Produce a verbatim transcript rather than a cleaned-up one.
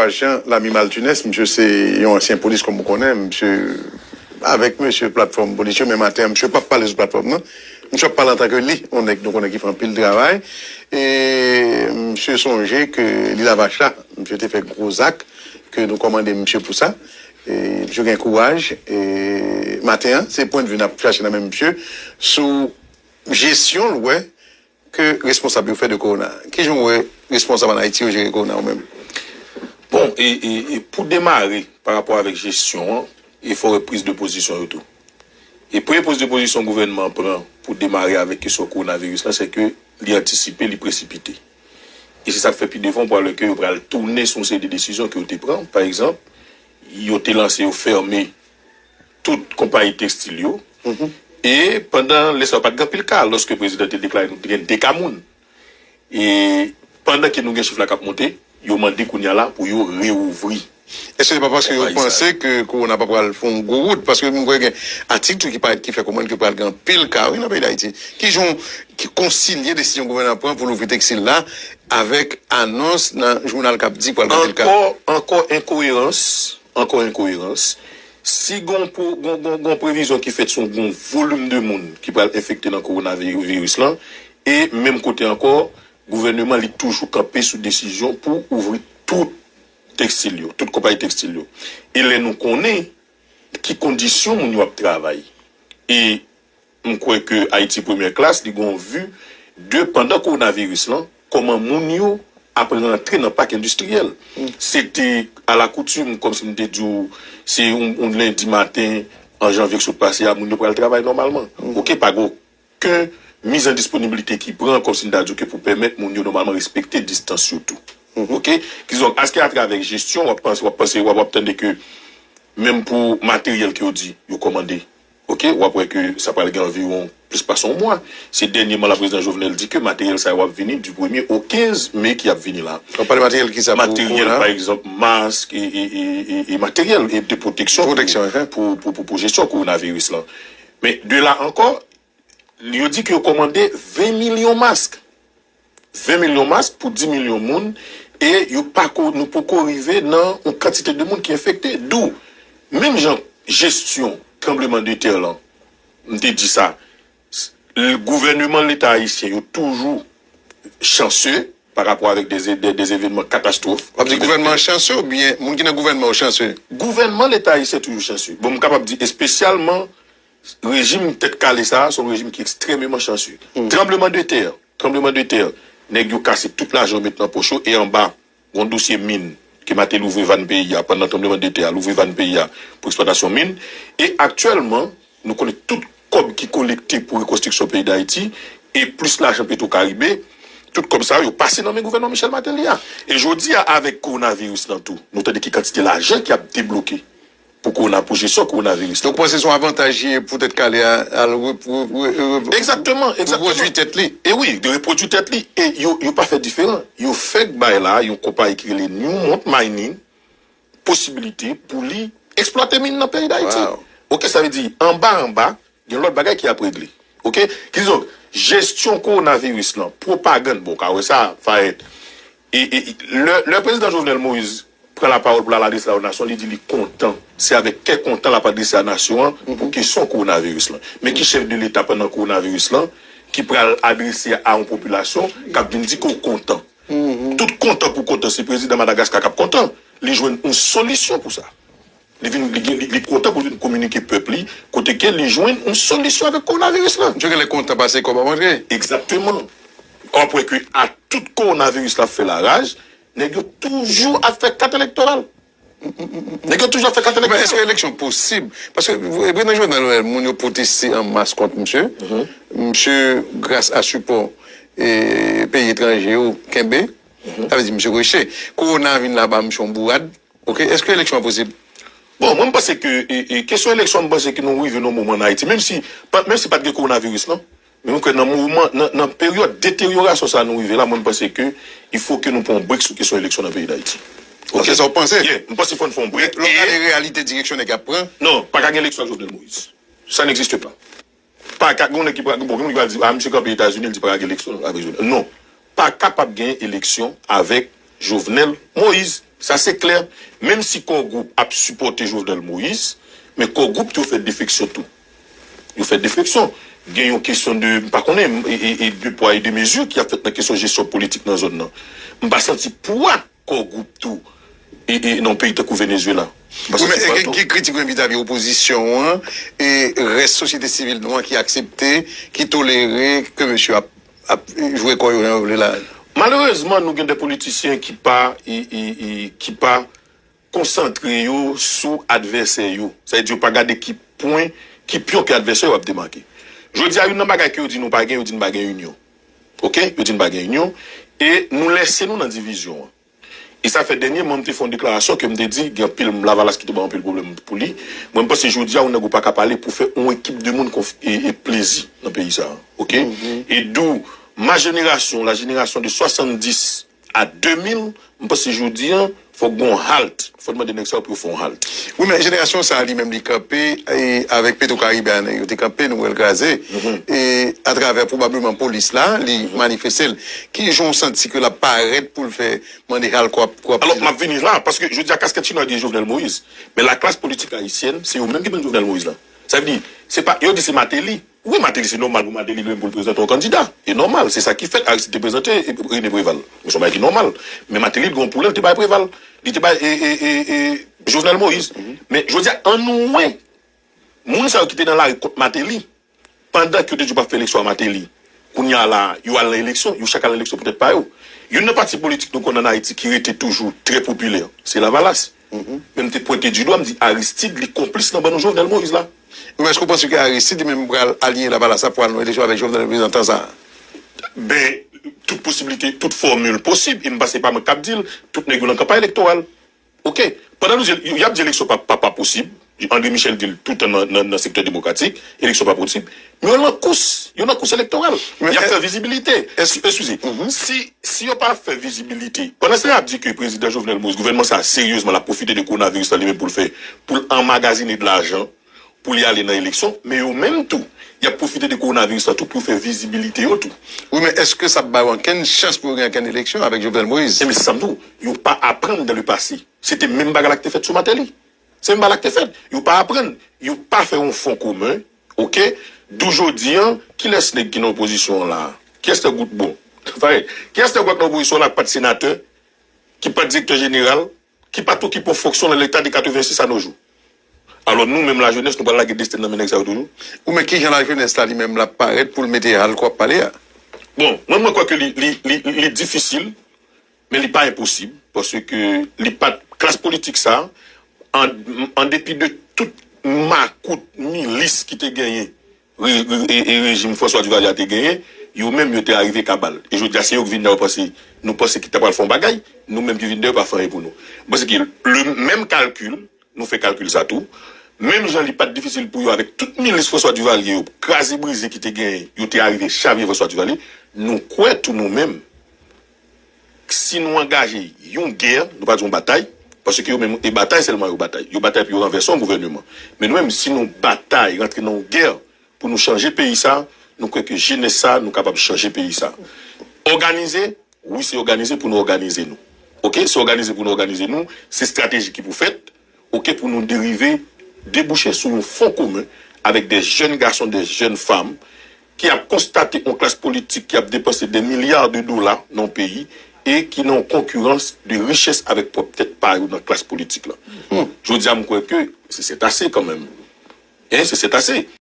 Jean Lamy Maltunès, misye se yon ansyen polis, kòm ou konnen, misye avèk mesye platfòm polis yo, men maten an, misye p ap pale sou platfòm nan. Misye ap pale antanke li, yon nèg nou konnen ki fè anpil travay. E misye sonje ke Lil a Vach la, misye te fè gwo zak ke nou kòmande misye pou sa. E misye gen kouraj. E maten an, se pwendvi n ap chache nan men misye sou jesyon l wè ke responsab yo fè de kowona. Kijan w wè responsab ann Ayiti yo jere kowona ou menm? Bon, e, e, e pou demare, pa rapò avèk jesyon an, e fò wè priz de pozisyon yo tou. E premye priz de pozisyon gouvènman an pran pou demare avèk kesyon kowonaviris la, se ke li antisipe, li presipite. E se sa k fè pi devan, ou pral wè ke yo pral tounen sou yon seri de desizyon ke yo te pran. Pa egzanp, yo te lanse, yo fèmen tout konpayi tekstil yo. E pandan lè sa yo pa t gen anpil ka, lòske prezidan te deklare nou te gen de ka moun. E pandan ke nou gen chif la k ap monte, yo mande kounye a la pou yo reouvri. Èske se pa paske yo panse ke kowona pa pral fè yon gwo wout? Paske m kwè gen atik tou ki parèt ki fè konprann ke pral gen anpil ka, wi, nan peyi Dayiti. Kijan w ki konsilye desizyon gouvènman an pran pou louvri tekstil la avèk anons nan jounal k ap di pral gen anpil ka? Ankò, ankò enkoerans, ankò enkoerans. Si gon, gon, gon, gon previzyon ki fèt sou gon volim de moun ki pral enfekte nan kowonaviris lan, e menm kote ankò, gouvènman li toujou kanpe sou desizyon pou ouvri tout tekstil yo, tout konpayi tekstil yo. E lè nou konnen ki kondisyon moun yo ap travay, e m kwè ke Ayiti Premyè Klas, li gon vi de pandan kowonaviris lan, kòman moun yo ap rantre nan pak endistriyèl. Se te alakoutim, kòmsi m te di w, se yon, yon lendi maten, an janvye k sot pase a, moun yo pral travay nòmalman. Oke, pa gen okenn miz an disponiblite ki pran, kòmsi m ta di w, ke pou pèmèt moun yo nòmalman respekte distans yo tou. Oke? Kizonk, aske atravè jesyon, w ap panse, w ap panse, w ap, w ap tande ke menm pou materyèl ke yo di, yo kòmande, oke, w ap wè ke sa pral gen anviwon plis pase yon mwa. Se dènyèman la prezidan Jovenel di ke materyèl sa yo ap vini di premye o kenz me ki ap vini la. W ap pale materyèl ki sa pou, pou materyèl, la? Pa egzanp, mask e, e, e, e, e materyèl e de pwoteksyon pou, pwoteksyon, ehe, pou, pou, pou, pou jesyon kowonaviris lan. Men de la ankò, yo di ke yo kòmande ven milyon mask. Ven milyon mask pou di milyon moun, e yo pako, nou poko rive nan yon kantite de moun ki enfekte. Dou, menm jan jesyon tranbleman de tè lan, m te di sa, s-, l-, gouvènman Leta ayisyen yo toujou chanse pa rapò avèk de, de, de evènman katastwòf. W ap di gouvènman an chanse oubyen moun ki nan gouvènman yo chanse? Gouvènman Leta ayisyen toujou chanse. Bon, m kapab di espesyalman rejim tèt kale sa a, se yon rejim ki ekstrèmeman chanse. Tranbleman de tè, tranbleman de tè, nèg yo kase tout lajan yo met nan pòch yo, e anba, gon dosye min ke Martelly ouvri vàn peyi a pandan tranbleman de tè a, l ouvri vàn peyi a pou eksplwatasyon min. E aktyèlman, nou konnen tout kòb ki kolekte pou rekonstriksyon peyi Dayiti, e plis lajan Petro Karibe, tout kòb sa yo, yo pase nan men gouvènman Michel Martelly a. E jodi a, avèk kowonaviris lan tou, nou tande ki kantite lajan ki ap debloke pou kowona, pou jesyon kowonaviris lan. Donk, ou panse se yon avantaj li ye pou tèt kale a al re-, re-, re-, re-, egzakteman, egzakteman, repwodui tèt li? E wi, de repwodui tèt li. E yo, yo pa fè diferan. Yo fèk bay la, yon konpayi ki rele Newmont Mining, posibilite pou li eksplwate min nan peyi Dayiti. Wow. Oke, sa vle di, anba, anba, gen lòt bagay ki ap regle. Oke? Kizonk, jesyon kowonaviris lan, pwopagann, bon, w ka wè sa, Fayed. E, e, e, lè, lè prezidan Jovenel Moïse pran lapawòl pou l al adrese l a nasyon, li di li kontan. Se avèk kè kontan l ap adrese a nasyon an pou kesyon kowonaviris lan. Men ki chèf de leta pandan kowonaviris lan ki pral adrese a yon popilasyon k ap vin di ke w kontan? Tout kontan pou kontan, se prezidan Madagaska k ap kontan. Li jwenn yon solisyon pou sa. Li vin, li, li, li kontan pou l vin kominike pèp li kote ke li jwenn yon solisyon avèk kowonaviris lan. Misye genlè kontan pase kòb ap antre. Egzakteman. W ap wè ke a tout kowonaviris la ap fè laraj, nèg yo toujou ap fè kat elektoral. Nèg yo toujou ap fè kat elektoral. Men èske eleksyon posib? Paske prezidan Jovenel wè moun yo pwoteste an mas kont misye. Misye, gras a sipò, e, peyi etranje yo kenbe. Sa vle di misye rejte. Kowona vin laba, misye yon bourad. Oke, èske eleksyon an posib? Bon, mwen, m panse ke, e, e, kesyon eleksyon, m panse ke nou rive nan yon moman an Ayiti, menm si, pa, menm si pa t gen kowonaviris, non, men mwen kwè nan moman, nan, nan peryòd deteryorasyon sa a nou rive la, mwen, m panse ke il faut que nou pran yon brek sou kesyon eleksyon nan peyi Dayiti. Oke, sa w panse? Yeah, m panse fò n fè yon brek. Lè w gade reyalite direksyon nèg ap pran. Non, pa ka gen eleksyon ak Jovenel Moïse. Ça n'existe pas. Pa ka, gen yon nèg ki pral, bon, gen moun ki pral di, a, misye kanpe Etazini, li di pa ka gen eleksyon avèk Jovenel. Non. Pa kapab gen eleksyon avèk Jovenel Moïse. Sa se klè, menm si Core Group ap sipòte Jovenel Moïse, men Core Group tou fè defeksyon tou. Yo fè defeksyon. Gen yon kesyon de, m pa konnen, e, e, e de pwa e de mezi ki ap fèt nan kesyon jesyon politik nan zòn nan. M pa santi pwa Core Group tou e, e nan yon peyi tankou Venezuela. M pa Wi, santi men pwa l gen tou. Ki kritik wi vis-a-vis opozisyon an e rès sosyete sivil nou an ki aksepte, ki tolere ke mesye ap, ap jwe kò yo jan yo vle la. Malerezman, nou gen de politisyen ki pa, e, e, e, ki pa konsantre yo sou advèsè yo. Sa vle di yo pa gade ki pwen, ki pyon ke advèsè yo ap demake. Jodi a, youn nan bagay ke yo di nou pa gen, yo di n pa gen inyon. Oke? Yo di n pa gen inyon. E nou lèse nou nan divizyon an. E sa fè dènyèman, m te fè yon deklarasyon ke m te di, gen anpil Lavalas ki te bay anpil pwoblèm pou li. Mwen, m panse jodi a, yon nèg ou pa ka pale pou fè yon ekip de moun konf- e, e plezi nan peyi sa a. Oke? E dou, ma génération, la génération de soixante-dix à deux mille, m panse jodi a, fòk gen yon halt. Fòk mande nèg sa yo pou yo fè yon halt. Wi, men jenerasyon sa a li menm li kanpe e, avèk Petro Caribe a nèg yo te kanpe, nou wè l kraze. E atravè pwobableman polis la, li manifeste l. Ki jan w santi ke l ap parèt pou l fè mande halt kwa, kwa Alò, m ap vini la, paske jodi a kaskèt chinois gen Jovenel Moïse. Men laklas politik ayisyèn, se yo menm ki ban Jovenel Moïse la. Sa vle di, se pa, yo di se Martelly. Wi, Martelly, se nòmal pou Martelly li menm pou l prezante yon kandida. E nòmal, se sa ki fèt, Aristide te prezante René Préval. Men se yon bagay ki nòmal. Men Martelly, li gen yon pwoblèm, li te bay Préval. Li te bay e, e, e, e, Jovenel Moïse. Men, jodi a, an nou wè, moun sa yo ki te nan lari kont Martelly, pandan ke yo te di yo p ap fè eleksyon a Martelly, kounye a la, yo al nan eleksyon, yo chak al nan eleksyon pou tèt pa yo. Youn nan pati politik nou konn ann Ayiti ki rete toujou trè popilè, se Lavalas. Men m te pwente di dwa, m di Aristide, li konplis nan ban nou Jovenel Moïse la. Wi, men èske w panse ke Aristide li menm pral aliyen Lavalas la pou al nan eleksyon avèk Jovenel reprezantan sa a? Ben, tout posiblite, tout fòmil posib, e m panse pa mwen k ap di l, tout nèg yo nan kanpay elektoral. Oke, pandan nou di, y ap di eleksyon pa, pa, pa posib, André Michel di l toutan nan, nan, nan sektè demokratik, eleksyon pa posib, men yo nan kous, yo nan kous elektoral. Men Y ap fè vizibilite. Eskize, si, si yo pa fè vizibilite, pandan se tan y ap di ke prezidan Jovenel Moïse, gouvènman sa a, seryezman, l ap pwofite de kowonaviris la li menm pou l fè, pou l anmagazine de lajan, pou li ale nan eleksyon, men yo menm tou, y ap pwofite de kowonaviris la tou pou yo fè vizibilite yo tou. Wi, men èske sa ap ba yo ankenn chans pou yo gen ankenn eleksyon avèk Jovenel Moïse? Ebyen, se sa m di w, yo pa aprann dans le passé. Se te menm bagay la ki te fèt sou Martelly. Se menm bagay la ki te fèt. Yo pa aprann, yo pa fè yon fon komen, oke? Dou jodi a, kilès nèg ki nan opozisyon an la a? Kilès nèg gout bon? Kilès nèg wè k nan opozisyon an la k pa t senatè, ki pa t direktè jeneral, ki pa t okipe yon fonksyon nan Leta de katrevensis à nos jours? Alò, nou menm lajenès, nou pral lage desten nan men nèg sa yo toujou? Ou men kijan lajenès la li menm l ap parèt pou l mete hal kwa ap pale a? Bon, mwen, mwen kwè ke li, li, li, li difisil, men li pa enposib, paske li pa t, klas politik sa, an, an depi de tout makout milis ki te genyen, re- re- e- e rejim François Duvalier a te genyen, yo menm yo te arive kaba l. E jodi a, se yo ki vin dèyè yo panse, nou panse ki ta pral fè yon bagay, nou menm ki vin dèyè yo pa fè anyen pou nou. M panse ke le menm kalkil, nou fè kalkil sa tou, menm jan li pa t difisil pou yo avèk tout milis François Duvalier yo, kraze brize ki te genyen, yo te arive chavire François Duvalier, nou kwè tou nou menm, si nou angaje yon gè, nou pa di yon batay, paske yo menm, e batay sèlman yo batay. Yo batay pou yo ranvèse yon gouvèneman. Men nou menm, si nou batay, rantre nan yon gè pou nou chanje peyi sa, nou kwè ke jenès sa, nou kapab chanje peyi sa. Òganize, wi, se òganize pou nou òganize nou. Oke? Se òganize pou nou òganize nou, se estrateji ki pou fèt, oke, pou nou derive, debouche sou yon fon komen avèk de jèn gason, de jèn fanm ki ap konstate yon klas politik ki ap depanse de milya de dola nan yon peyi e ki nan yon konkirans de richès avèk pwòp tèt pa yo nan klas politik la. Jodi a, m kwè ke se sètase kanmenm. Hein, se sètase.